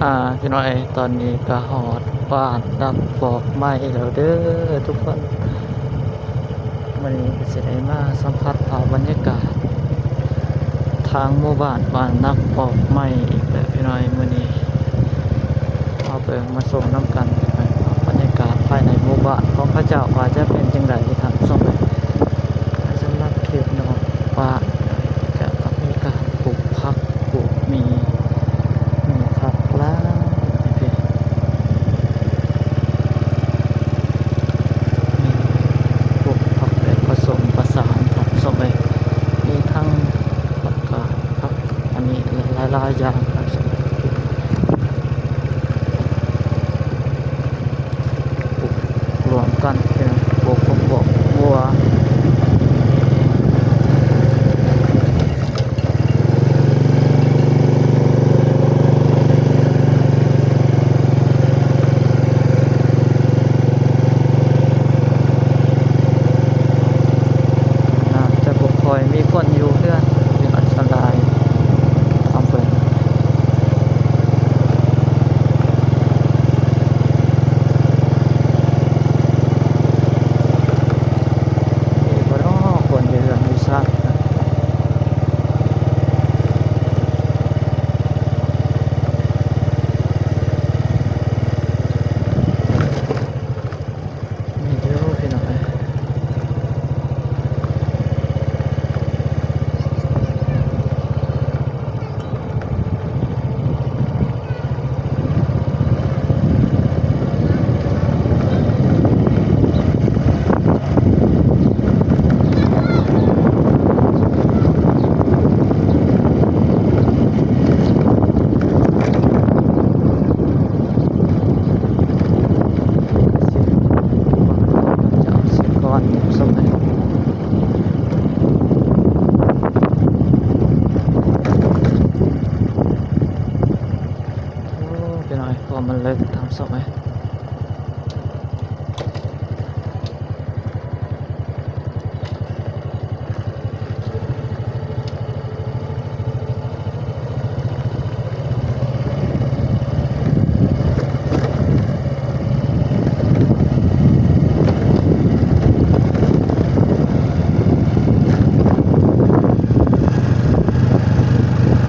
ອາ ພີ່ນ້ອງເອີຍ ຕອນນີ້ກໍຮອດບ້ານນັກປອກໄມ້ແລ້ວເດີທຸກຄົນ. ມື້ນີ້ກໍຊິໄດ້ມາສຳຜັດພາບບັນຍາກາດທາງໝູ່ບ້ານ ບ້ານນັກປອກໄມ້ອີກແລ້ວພີ່ນ້ອງເອີຍ. ມື້ນີ້ມາເບິ່ງມາຊົມນຳກັນ ບັນຍາກາດພາຍໃນໝູ່ບ້ານຂອງເຂົາເຈົ້າວ່າຈະເປັນຈັ່ງໃດ ທ່ານຜູ້ຊົມເອີຍ.